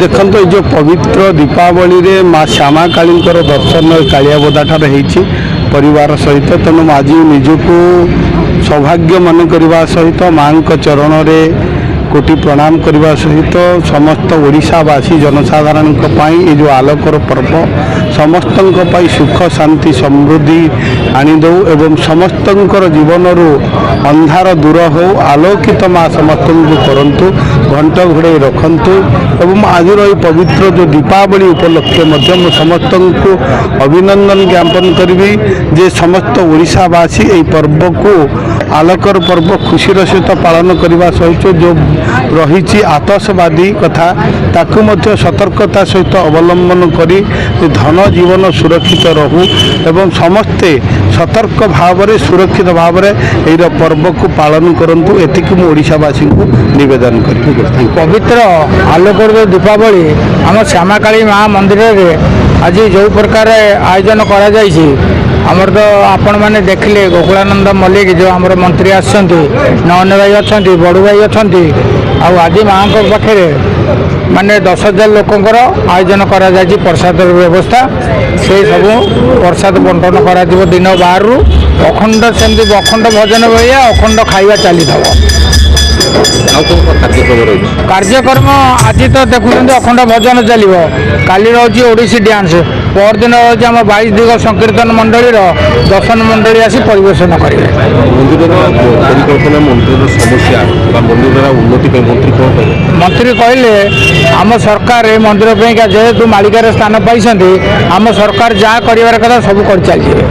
ଦେଖନ୍ତୁ, ଏଇ ଯେଉଁ ପବିତ୍ର ଦୀପାବଳିରେ ମା ଶ୍ୟାମାକାଳୀଙ୍କର ଦର୍ଶନ କାଳିଆବୋଦା ଠାରେ ହେଇଛି ପରିବାର ସହିତ। ତେଣୁ ମୁଁ ଆଜି ନିଜକୁ ସୌଭାଗ୍ୟ ମନେ କରିବା ସହିତ ମାଙ୍କ ଚରଣରେ କୋଟି ପ୍ରଣାମ କରିବା ସହିତ ସମସ୍ତ ଓଡ଼ିଶାବାସୀ ଜନସାଧାରଣଙ୍କ ପାଇଁ ଏ ଯେଉଁ ଆଲୋକର ପର୍ବ ସମସ୍ତଙ୍କ ପାଇଁ ସୁଖ, ଶାନ୍ତି, ସମୃଦ୍ଧି ଆଣିଦେଉ ଏବଂ ସମସ୍ତଙ୍କର ଜୀବନରୁ ଅନ୍ଧାର ଦୂର ହେଉ, ଆଲୋକିତ ମା ସମସ୍ତଙ୍କୁ କରନ୍ତୁ, ଘଣ୍ଟ ଘୋଡ଼େଇ ରଖନ୍ତୁ। ଏବଂ ଆଜିର ଏହି ପବିତ୍ର ଯେଉଁ ଦୀପାବଳି ଉପଲକ୍ଷେ ମଧ୍ୟ ମୁଁ ସମସ୍ତଙ୍କୁ ଅଭିନନ୍ଦନ ଜ୍ଞାପନ କରିବି ଯେ ସମସ୍ତ ଓଡ଼ିଶାବାସୀ ଏହି ପର୍ବକୁ, ଆଲୋକର ପର୍ବ, ଖୁସିର ସହିତ ପାଳନ କରିବା ସହିତ ଯେଉଁ ରହିଛି ଆତସବାଜି କଥା, ତାକୁ ମଧ୍ୟ ସତର୍କତା ସହିତ ଅବଲମ୍ବନ କରି ଧନ ଜୀବନ ସୁରକ୍ଷିତ ରହୁ ଏବଂ ସମସ୍ତେ ସତର୍କ ଭାବରେ, ସୁରକ୍ଷିତ ଭାବରେ ଏଇର ପର୍ବକୁ ପାଳନ କରନ୍ତୁ, ଏତିକି ମୁଁ ଓଡ଼ିଶାବାସୀଙ୍କୁ ନିବେଦନ କରିବି। ପବିତ୍ର ଆଲୋକର ଯେଉଁ ଦୀପାବଳି, ଆମ ଶ୍ୟାମାକାଳୀ ମା ମନ୍ଦିରରେ ଆଜି ଯେଉଁ ପ୍ରକାର ଆୟୋଜନ କରାଯାଇଛି, ଆମର ତ ଆପଣମାନେ ଦେଖିଲେ, ଗୋକୁଳାନନ୍ଦ ମଲ୍ଲିକ ଯେଉଁ ଆମର ମନ୍ତ୍ରୀ ଆସିଛନ୍ତି, ନୟନ ଭାଇ ଅଛନ୍ତି, ବଡ଼ୁ ଭାଇ ଅଛନ୍ତି। ଆଉ ଆଜି ମାଆଙ୍କ ପାଖରେ ମାନେ 10,000 ଲୋକଙ୍କର ଆୟୋଜନ କରାଯାଇଛି ପ୍ରସାଦର ବ୍ୟବସ୍ଥା। ସେ ସବୁ ପ୍ରସାଦ ବଣ୍ଟନ କରାଯିବ ଦିନ 12ରୁ। ଅଖଣ୍ଡ ସେମିତି ଅଖଣ୍ଡ ଭଜନ ଭଳିଆ ଅଖଣ୍ଡ ଖାଇବା ଚାଲିଥିବ। ଆଉ କ'ଣ କ'ଣ କାର୍ଯ୍ୟକ୍ରମ ରହିଛି? କାର୍ଯ୍ୟକ୍ରମ ଆଜି ତ ଦେଖୁଛନ୍ତି ଅଖଣ୍ଡ ଭଜନ ଚାଲିବ, କାଲି ରହୁଛି ଓଡ଼ିଶୀ ଡ୍ୟାନ୍ସ, ପରଦିନ ରହୁଛି ଆମ 22 ଦିଗ ସଂକୀର୍ତ୍ତନ ମଣ୍ଡଳୀର ଦର୍ଶନ ମଣ୍ଡଳୀ ଆସି ପରିବେଷଣ କରିବେ। ମନ୍ଦିରର ପରିକଳ୍ପନା, ମନ୍ଦିରର ସମସ୍ୟା ବା ମନ୍ଦିରର ଉନ୍ନତି ପାଇଁ ମନ୍ତ୍ରୀ କ'ଣ କହିବେ? ମନ୍ତ୍ରୀ କହିଲେ, ଆମ ସରକାର ଏ ମନ୍ଦିର ପାଇଁକା ଯେହେତୁ ମାଳିକାରେ ସ୍ଥାନ ପାଇଛନ୍ତି, ଆମ ସରକାର ଯାହା କରିବାର କଥା ସବୁ କରିଚାଲିଯିବେ।